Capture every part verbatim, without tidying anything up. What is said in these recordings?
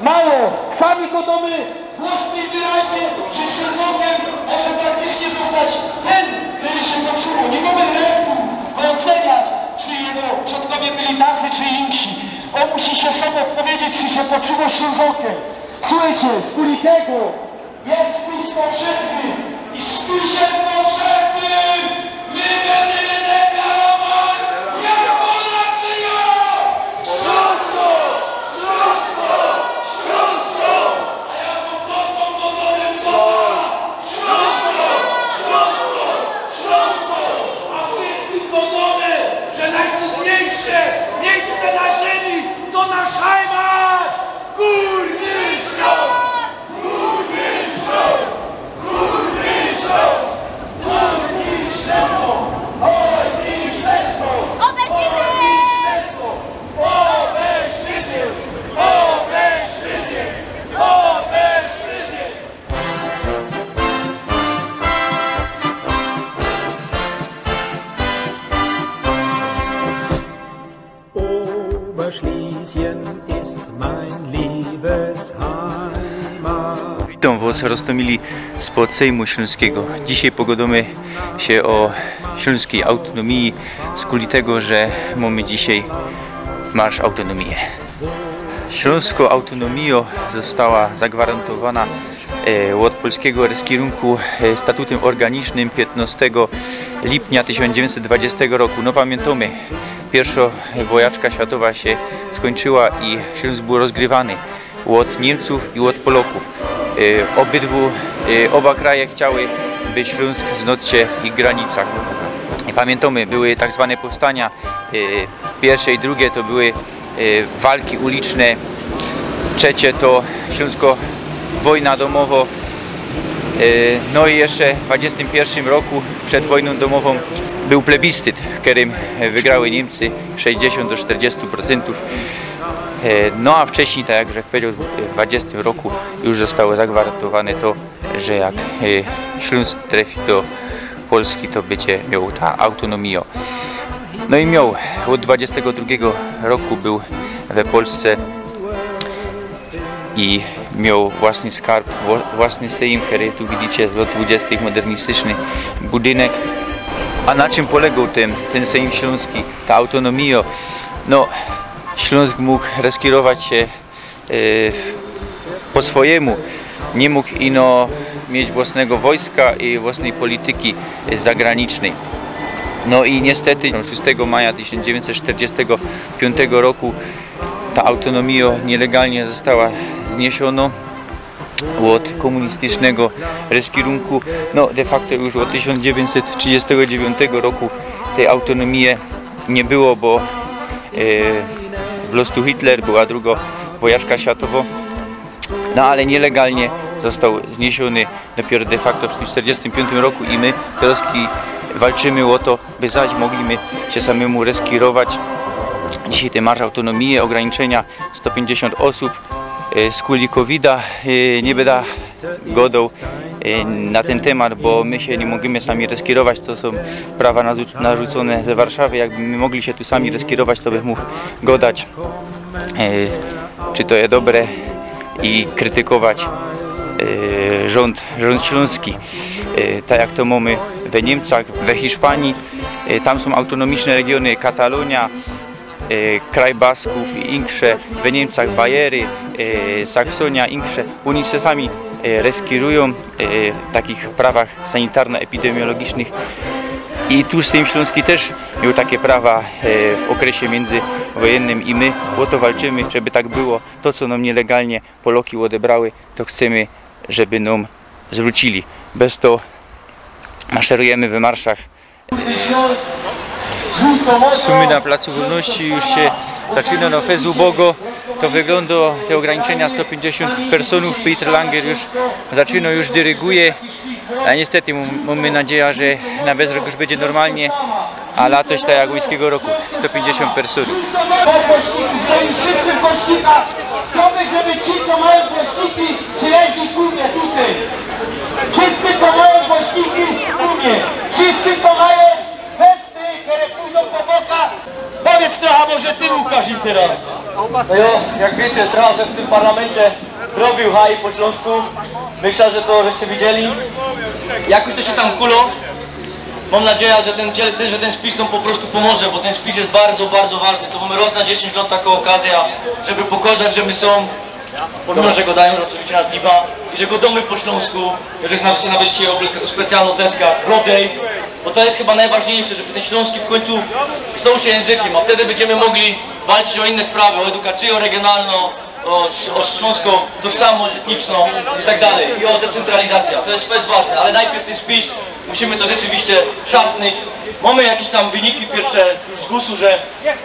Mało, sami godōmy głośno i wyraźnie, że Ślōnzokym może praktycznie zostać tyn, kery sie poczuło. Niy mōmy rechtōw go ôceniać, czy jego przodkowie byli tacy, czy inksi. Ôn musi sie sam ôdpowiedzieć, czy sie poczuło Ślōnzokym. Słuchejcie, skuli tego je spis powszechny i spis je powszechny! My bydymy deklarować jako nacjō! Ślōnsko! Ślōnsko! Ślōnsko! A jako podkōm godōmy w to! Ślōnsko! Ślōnsko! Ślōnsko! A wszyscy godōmy, że nojcudniyjsze miyjsce na ziymi to nasz Heimat! Gōrny Ślōnsk! Oberschlesien ist mein liebes Heimat. Witōm wos, roztōmili spod Sejmu Ślōnskigo. Dzisiej pogodōmy sie ô ślōnskij autōnōmiji, skuli tego, że mōmy dzisiej Marsz Autōnōmije. Ślōnsko autōnōmijo została zagwarantowana e, ôd polskigo reskirunku, e, statutym ôrganicznym piytnostego lipnia tysiōnc dziewiyńćset dwudziestego roku. No, pamiyntajmy, piyrwszo wojaczka światowa sie skōńczyła i Ślōnsk bōł rozgrywany ôd Niymcōw i ôd Polokōw. E, ôbydwu, e, ôba kraje chciały, by Ślōnsk znŏć sie w ich granicach. I pamiyntajmy, były tak zwane powstania, e, piyrwsze i drugie, to były e, walki uliczne. Trzecie to ślōnsko wojna dōmowo. E, no i jeszcze w dwudziestym piyrwszym roku, przed wojnōm dōmowōm, bōł plebiscyt, w kerym wygrały Niymcy sześćdziesiōnt do sztyrdziestu procyntōw. E, no a wcześnij, tak jak żech powiedzioł, w dwudziestym roku już zostało zagwarantowane to, że jak, e, Ślōnsk trefi do Polski, to bydzie mioł ta autōnōmijo. No i mioł. Ôd dwudziestego drugigo roku bōł we Polsce i mioł własny skarb, wło-, własny Sejm, kery tu widzicie, z lŏt dwudziestych, modernistyczny budynek. A na czym polegoł tyn, tyn Sejm Ślōnski, ta autōnōmijo? No, Ślōnsk mōg reskirować sie e, po swojymu. Niy mōg ino mieć własnego wojska i własnyj polityki, e, zagranicznyj. No i niystety, szóstego maja tysiōnc dziewiyńćset sztyrdziestego piōntego roku ta autōnōmijo nielegalnie została zniesionŏ ôd kōmunistycznego reskirunku. No, de facto już ôd tysiōnc dziewiyńćset trzidziestego dziewiōntego roku tyj autōnōmije niy było, bo, e, wlŏz tu Hitler, była drugŏ wojaczka światowŏ. No, ale nielegalnie został zniesiōny dopiero de facto w tym sztyrdziestym piōntym roku i my terŏz walczymy ô to, by zaś mogliśmy sie samymu reskirować. Dzisiej tyn marsz autōnōmije, ôgraniczynio sto piyńćdziesiōnt ôsōb, e, skuli kowida, e, niy byda godoł, e, na tyn tymat, bo my sie niy możymy sami reskirować, to sōm prawa narzu-, narzucōne ze Warszawy. Jakby my mogli sie tu sami reskirować, to bych mōg godać, e, czy to je dobre i krytykować, e, rzōnd, rzōnd ślōnski, e, tak jak to mōmy we Niymcach, we Hiszpanii. E, tam sōm autōnōmiczne regiōny, Katalonia, e, kraj Baskōw i insze, we Niymcach Bayery, e, Saksonia, insze. Ôni sie sami, e, reskirujōm, e, w takich prawach sanitarno-epidemiologicznych. I tu Sejm Ślōnski tyż mioł take prawa, e, w ôkresie miyndzywojennym i my ô to walczymy, żeby tak było. To, co nōm nielegalnie Poloki ôdebrały, to chcymy, żeby nōm zwrōcili. Bez to maszerujymy we marszach. Sōmy na Placu Wolności, już sie zaczynŏ, no, fest ubogo to wyglōndŏ, te ôgraniczynio, sto piyńćdziesiōnt personōw, Peter Langer już zaczynŏ, już dyryguje, a niystety mō-, mōmy nadzieja, że na bezrok już bydzie normalnie, a latoś tak jak ôjskigo roku, sto piyńćdziesiōnt personōw. Wszyscy w Gośnikach. Chciałbym, żeby ci, co mają głośniki, przyleźli ku mnie tutaj. Wszyscy, co mają głośniki, ku mnie. Wszyscy, co mają westy, które pójdą po bokach. Powiedz trochę może ty, Łukasz, im teraz. No jo, jak wiycie, trochã żech w tym parlamencie zrobiōł haj po ślōnsku. Myślã, że to żeście widzieli. Jakoś to sie tam kulo. Mōm nadzieja, że tyn, że tyn spis nōm po prostu pomoże, bo tyn spis je bardzo, bardzo ważny. To mōmy roz na dziesiyńć lŏt takõ ôkazjã, żeby pokŏzać, że my sōm, pomimo że gŏdajōm, że ôczywiście nas niy ma, i że gŏdōmy po ślōnsku, że nawet, nawet dzisiej ôblŏk specjalnõ deską „Gŏdej”, bo to je chyba nojważniyjsze, żeby tyn ślōnski w kōńcu stoł sie jynzykiym, a wtedy bydziemy mogli walczyć ô inne sprawy, ô edukacyjõ regiōnalnõ, ô, ô ślōnskõ tożsamość etniczną i tak dalij, i ô decentralizacyjõ. To je fest ważne, ale nojprzōd tyn spis, musimy to rzeczywiście szarpnyć. Mōmy jakeś tam wyniki piyrwsze z gŏsu, że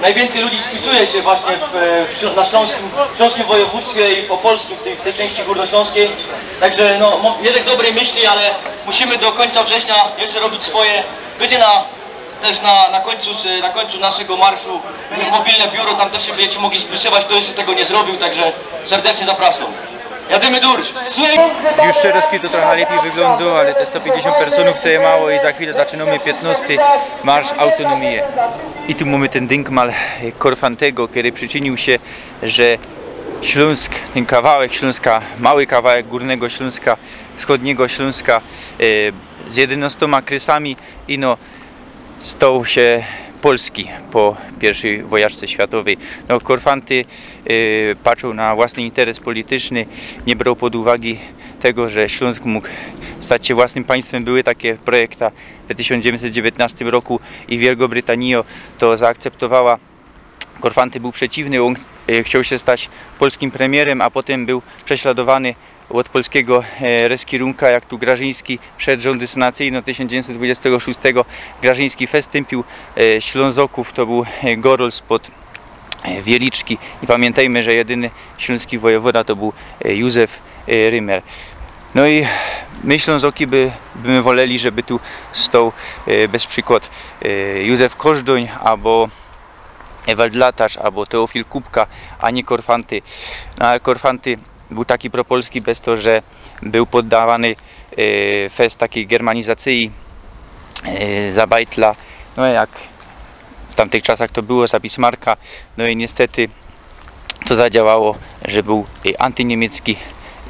nojwiyncyj ludzi spisuje sie właśnie w, w, ślō- na ślōnskim, w ślōnskim wojewōdztwie i w ôpolskim, w tyj, w tyj czynści gōrnoślōnskij. Tak że, no, mō- wierzch dobryj myśli, ale musimy do kōńca września jeszcze robić swoje. Bydzie na, tyż na, na kōńcu, s- na kōńcu naszego marszu bydzie mobilne biuro, tam tyż sie bydziecie mogli spisywać, fto jeszcze tego niy zrobił, tak że serdecznie zapraszōm. Jadymy durś! Już Czerowski to trochę lepiej wyglądał, ale te sto pięćdziesiąt personów to jest mało i za chwilę zaczynamy piętnasty Marsz Autonomii. I tu mamy ten dynkmal, e, Korfantego, który przyczynił się, że Śląsk, ten kawałek Śląska, mały kawałek Górnego Śląska, Wschodniego Śląska, e, z jedenastoma kresami, ino stał się polski po pierwszej wojaczce światowej. No, Korfanty, e, patrzył na własny interes polityczny, nie brał pod uwagę tego, że Śląsk mógł stać się własnym państwem. Były takie projekta w tysiąc dziewięćset dziewiętnastym roku i Wielkobrytanijo to zaakceptowała. Korfanty był przeciwny, on ch- e, chciał się stać polskim premierem, a potem był prześladowany od polskiego, e, reskirunka, jak tu Grażyński przed rządy sanacyjne tysiąc dziewięćset dwudziestego szóstego. Grażyński wystąpił, e, Ślązoków, to był, e, Gorol spod, e, Wieliczki. I pamiętajmy, że jedyny śląski wojewoda to był, e, Józef, e, Rymer. No i my Ślązoki by, by my woleli, żeby tu stał, e, bez przykład, e, Józef Kożdżoń albo Ewald Latarz, albo Teofil Kubka, a nie Korfanty. No, ale Korfanty był taki propolski bez to, że był poddawany, e, fest takiej germanizacji, e, za Bajtla, no jak w tamtych czasach to było, za Bismarcka, no i niestety to zadziałało, że był, e, antyniemiecki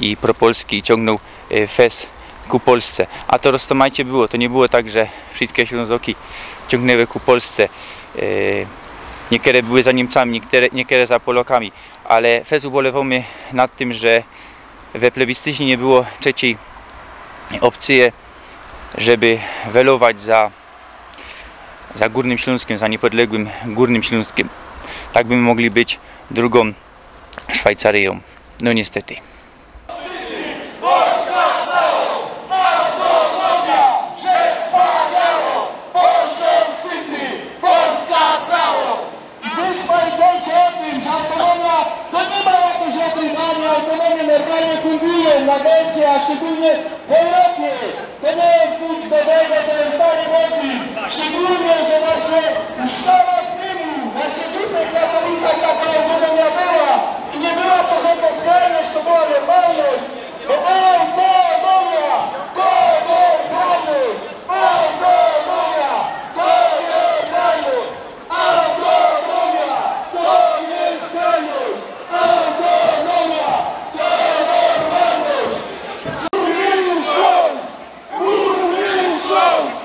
i propolski i ciągnął, e, fest ku Polsce. A to roztomajcie było, to nie było tak, że wszystkie Ślązoki ciągnęły ku Polsce. E, niektóre były za Niemcami, niektóre, niektóre za Polakami, ale fest ubolewamy nad tym, że we plebiscycie nie było trzeciej opcji, żeby welować za, za Górnym Śląskiem, za niepodległym Górnym Śląskiem. Tak by my mogli być drugą Szwajcaryją. No niestety. I tyż pamiyntejcie ô tym, że autonomia to niy ma jakeś ôdrywanie, autonomie normalnie fundują na Węgrzech, a szczególnie w Europie. To niy ma nic nowego, to je stary motyw. Szczególnie, że właśnie już sto lat tymu, właśnie tutaj w Katowicach taka autonomia była i niy była to żodna skrajność, to była normalność. Bo autonomia to niy skrajność. Autonomia to niy skrajność. Autonomia to niy skrajność. Autonomia to normalność. Górny Śląsk! Górny Śląsk!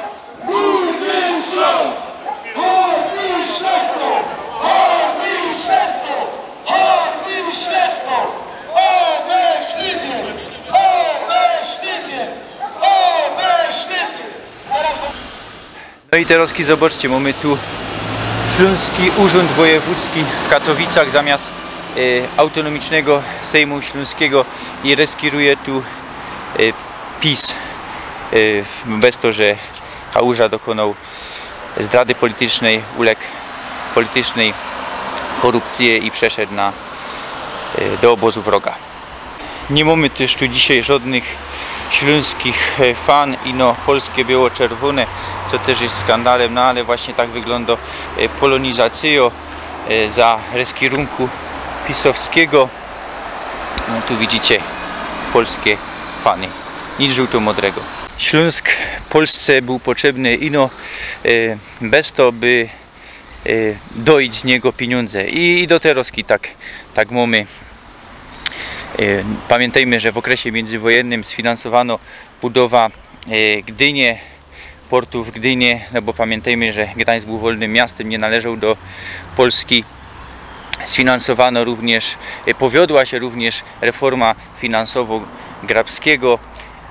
Górny Śląsk! Górny Śląsk! Górny Śląsk! Górny Śląsk! Obeszlizyn! Obeszlizyn! Obeszlizyn! Teraz No i terŏz zobaczcie, mōmy tu Śląski Urząd Wojewódzki w Katowicach zamiast, e, Autonomicznego Sejmu Śląskiego i reskiruje tu, e, PiS, e, bez to, że Kałuża dokonał zdrady politycznej, uległ politycznej korupcji i przeszedł na, e, do obozu wroga. Niy mōmy tyż tu dzisiej żodnych ślōnskich, e, fan, ino polskie bioło-czerwōne, co tyż je skandalym, no ale właśnie tak wyglōndo, e, polonizacyjo, e, za reskirunku pisowskigo. No, tu widzicie polskie fany. Nic żōłto-modrego. Ślōnsk Polsce bōł potrzebny ino, e, bez to, by e, doić z niego piniōndze. I, i do teroski tak, tak mōmy. E, pamiyntejmy, że w ôkresie miyndzywojennym sfinansowano budowa, e, Gdynie, portu w Gdynie, no bo pamiyntejmy, że Gdańsk bōł wolnym miastym, niy należoł do Polski. Sfinansowano również, e, powiodła sie również reforma finansowo Grabskigo.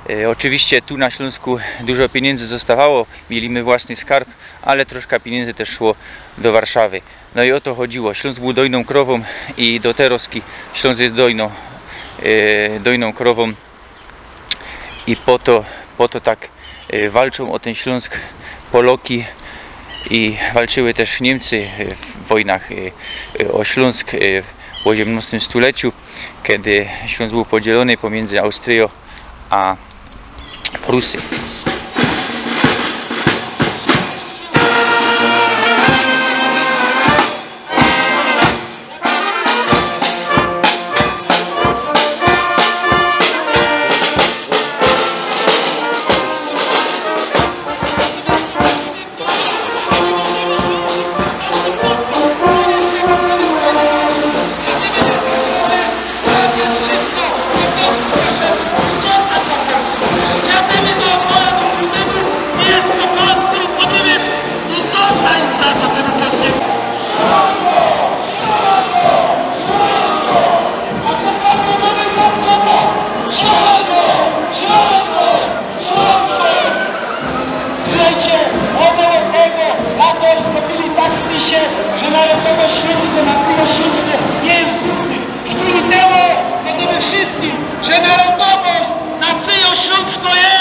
E, ôczywiście tu na Ślōnsku dużo piniynndzy zostawało, mieli my własny skarb, ale troszka piniynndzy tyż szło do Warszawy. No i ô to chodziło. Ślōnsk bōł dojnōm krowōm i do teroski Ślōnsk je dojnōm, e, dojnōm krowōm. I po to, po to tak, e, walczōm ô tyn Ślōnsk Poloki i walczyły tyż Niymcy, e, w wojnach, e, e, ô Ślōnsk, e, w ôziymnostym stuleciu, kej Ślōnsk bōł podzielōny pōmiyndzy Austriyōm a Prusy. Słuchejcie, ône ôd tego na to zrobiyli tak strasznie, że narodowość ślōnsko, nacyjo ślōnsko niy je gōdny. Skuli tego, wiadōmo wszyskim, że narodowość, nacyjo ślōnsko je,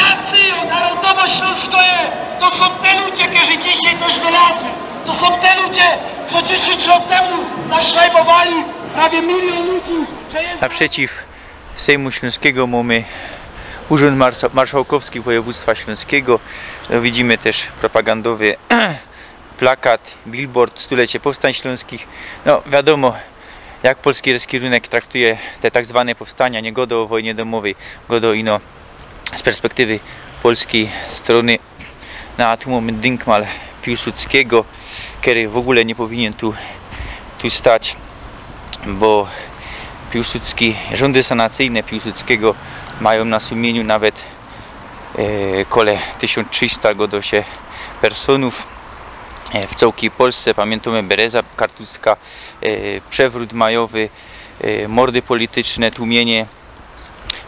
nacyjo, narodowość ślōnsko je. To sōm te ludzie, kerzy dzisiej tyż wylazli. To sōm te ludzie, co dziesiyńć lot tymu zaszrajbowali prawie miliōn ludzi, że je... Naprzeciw Sejmu Ślōnskigo mōmy Urząd Marsa-, Marszałkowski Wojewōdztwa Ślōnskigo. No, widzimy tyż propagandowy plakat, billboard „Stulecie Powstań Ślōnskich”. No, wiadōmo, jak Polski Reskirunek traktuje te tak zwane powstania, niy godo ô wojnie dōmowyj, godo ino z perspektywy polskij strōny. No, a tu mōmy dynkmal Piłsudskigo, kery w ôgōle niy powiniyn tu, tu stać, bo Piłsudski, rzōndy sanacyjne Piłsudskigo majōm na sumiyniu nawet, e, kole tysiōnc trzista, godo sie, personōw, e, w cołkij Polsce. Pamiyntōmy Bereza Kartuska, e, przewrōt majowy, e, mordy polityczne, tłumienie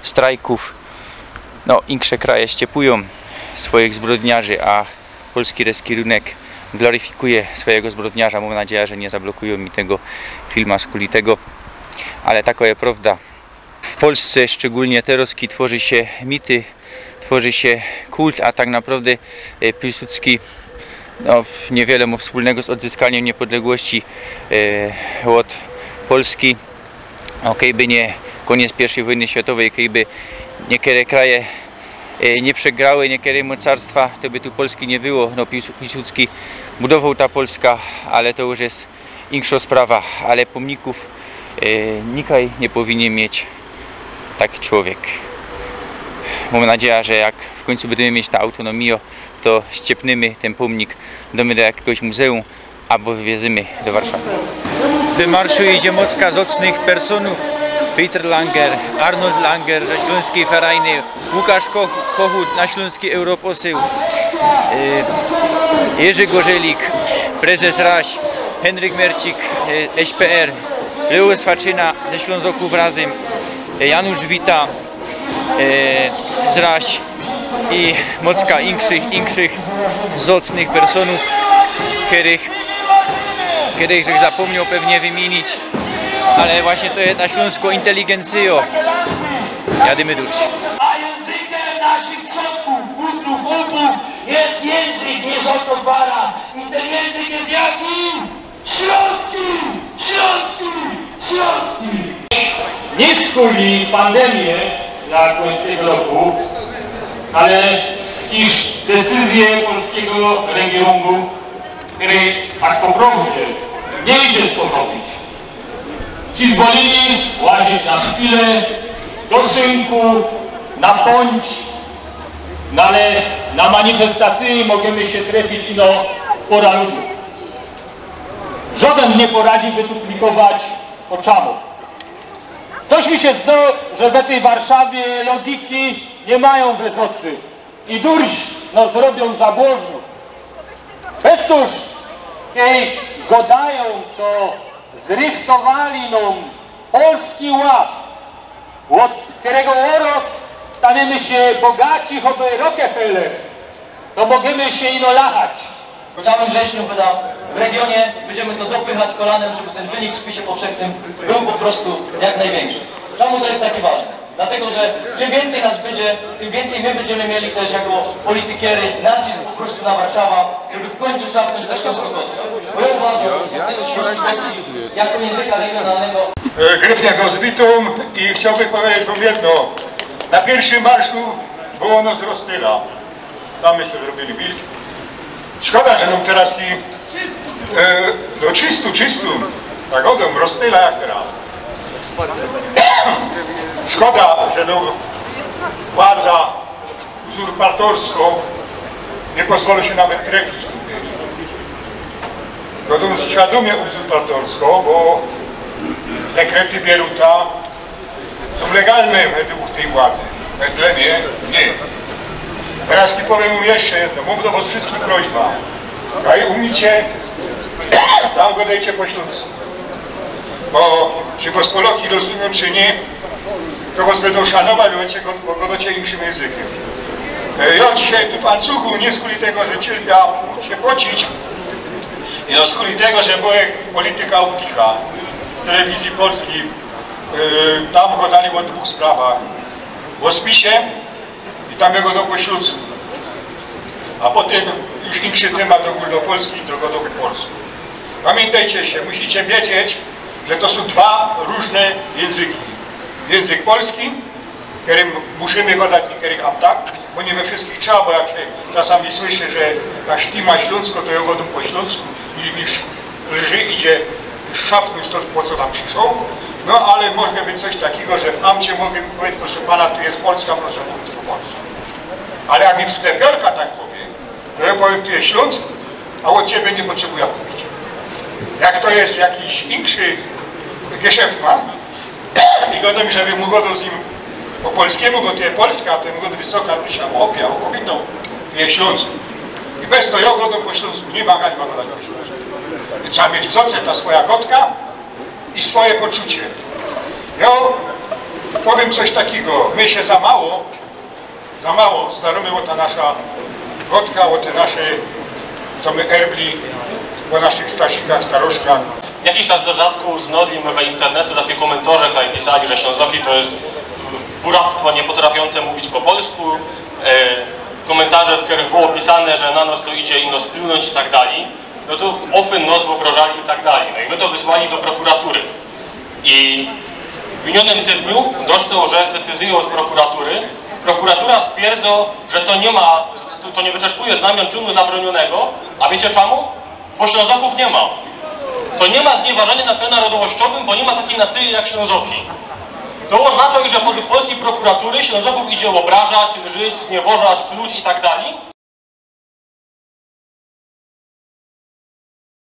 strajkōw. No, inksze kraje ściepujōm swojich zbrodniarzy, a Polski Reskirunek gloryfikuje swojigo zbrodniarza. Mōm nadzieja, że niy zablokujōm mi tego filma skuli tego, ale tako je prowda. W Polsce, szczegōlnie teroski, tworzi sie mity, tworzi sie kult, a tak naprowdã, e, Piłsudski, no, niywiele mŏ wspōlnego z ôdzyskaniym niepodległości, e, ôd Polski. No, kejby niy kōniec piyrwszyj wojny światowyj, kejby niekere kraje, e, niy przegrały, niekere mocarstwa, to by tu Polski niy było. No, Piłs-, Piłsudski budowoł ta Polska, ale to już je inkszŏ sprawa, ale pōmnikōw, e, nikaj niy powiniyn mieć taki człowiek. Mōm nadzieja, że jak w kōńcu bydymy mieć ta autonomijŏ, to ściepnymy tyn pōmnik, dōmy do jakigoś muzeum abo wywiezymy do Warszawy. W tym marszu idzie mocka zŏcnych personōw: Peter Langer, Arnold Langer ze Ślōnskij Ferajny, Łukasz Koch-, Kochut, na Ślōnski Europosył, y, Jerzy Gorzelik, prezes Raś, Henryk Mercik, y, S P R, Leo Swaczyna ze Ślōnzokōw Razym, y, Janusz Wita, y, z Raś i mocka inkszych, inkszych zŏcnych personōw, kerych, kerych żech zapōmnioł pewnie wymiynić, ale właśnie to je ta ślōnskŏ inteligencyjŏ. Jadymy durś. A jynzykym naszych przodkōw, ôtrōw, ôpōw je jynzyk Jerzego Gwara. I tyn jynzyk je jaki? Ślōnski! Ślōnski! Ślōnski! Niy skuli pandymije na kōńc tego roku, ale z tyż decyzje polskigo regiōnu, kerej tak po prowdzie niy idzie spokopić. Ci zwolili łazić na szpile, do szynku, na pōńć, no ale na manifestacyji możymy sie trefić ino w pŏra ludziōw. Żŏdyn niy poradzi wytuplikować, po czŏmu. Coś mi sie zdo, że we tyj Warszawie logiki niy majōm wysocy i durś nŏs robiōm za błoznōw. Bez tōż, kej gŏdajōm, co zrychtowali nōm Polski Ład, ôd kerego ôroz stanymy sie bogaci choby Rockefeller, to możymy sie ino lachać. Po całym wrześniu chyba w regionie będziemy to dopychać kolanem, żeby ten wynik w spisie powszechnym był po prostu jak największy. Czemu to jest takie ważne? Dlatego, że czym więcej nas będzie, tym więcej my będziemy mieli też jako politykiery nacisk po prostu na Warszawę, żeby w końcu szarpnąć tę śląską kostkę. Bo ja uważam, że język polski jako języka regionalnego E, Gryfnie was witōm i chciałbych powiedzieć wam jedno. Na pierwszym marszu było nas roztyle. Tam my sobie zrobili milcz. Szkoda, że nam teraz ti... E, no trzistu, trzistu. Tak, gŏdōm, roztyle jak teraz. Szkoda, że nam władza uzurpatorsko niy pozwoli sie nawet trefić tutaj. Gŏdōm świadōmie uzurpatorsko, bo dekrety Bieruta sōm legalne wedle tyj władzy. Wedle mie niy. Teraz ci powiym jeszcze jedno. Mōm do was wszystkich prośba. Kaj umicie, tam gŏdejcie po ślōnsku. Bo czy was Poloki rozumiyōm, czy niy, to was bydōm szanować, bo gŏdejcie inkszym jynzykym. E, jo dzisiej tu w ancugu niy skuli tego, że cierpia sie pocić, ino skuli tego, że była polityka Optika w telewizji polskij, e, tam gŏdali ô dwōch sprawach. Ô spisie i tam gŏdōm po ślōnsku. A potym już inszy tymat ôgōlnopolski, to gŏdōm po polsku. Pamiyntejcie sie, musicie wiedzieć, że to sōm dwa rōżne jynzyki. Jynzyk polski, kerym musimy gŏdać i kery am tak, bo niy we wszystkich trzeba, bo jak sie czasami słyszy, że ta sztima ślōnsko, to jo gŏdōm po ślōnsku i mi lży idzie szafnōńć to, po co tam prziszoł. No ale może być coś takigo, że w amcie mogę powiedzieć: „Proszę pana, tu jest Polska, proszę mówić po polsku”. Ale jak mi w sklepiorka tak powie, to jo powiym: „Tu jest Ślōnsk, a ôd ciebie niy potrzebujã kupić”. Jak to jest jakiś inszy geszefman i gŏdōm, żebym mōg gŏdać z nim po polskimu, bo tu jest Polska, a ten gŏdŏ: „Wysoka, tu sie chłopie, a kobito, tu jest Ślōnsk”. I bez to jo gŏdōm po ślōnsku, niy ma hańba gŏdać po ślōnsku. Trzeba mieć w sobie ta swoja gŏdka i swoje poczucie. Jo powiym coś takigo, my sie za mało, za mało starōmy ô ta nasza gŏdka, ô te nasze, co my erbli po naszych starzikach, staruszkach. Jakiś czas do zadku znodli my we internetu takie kōmyntorze, kaj pisali, że Ślōnzoki to jest buractwo niepotrafiące mówić po polsku, e, kōmyntorze, w kerych było pisane, że na nos to idzie ino spliōnōńć i tak dalij. No to ofyn nos ôbrażali i tak dalij. No i my to wysłali do prokuratury. I w minionym tydniu doszło, że decyzyjŏ ôd prokuratury. Prokuratura stwierdzŏ, że to niy ma, to, to niy wyczerpuje znamiōn czynu zabronionego, a wiycie czymu? Bo Ślōnzokōw niy ma. To niy ma znieważania na tle narodowościowym, bo niy ma takij nacyje jak Ślōnzoki. To ôznacza, że wedle polskij prokuratury Ślōnzokōw idzie ôbrażać, lżyć, znieważać, pluć i tak dalij.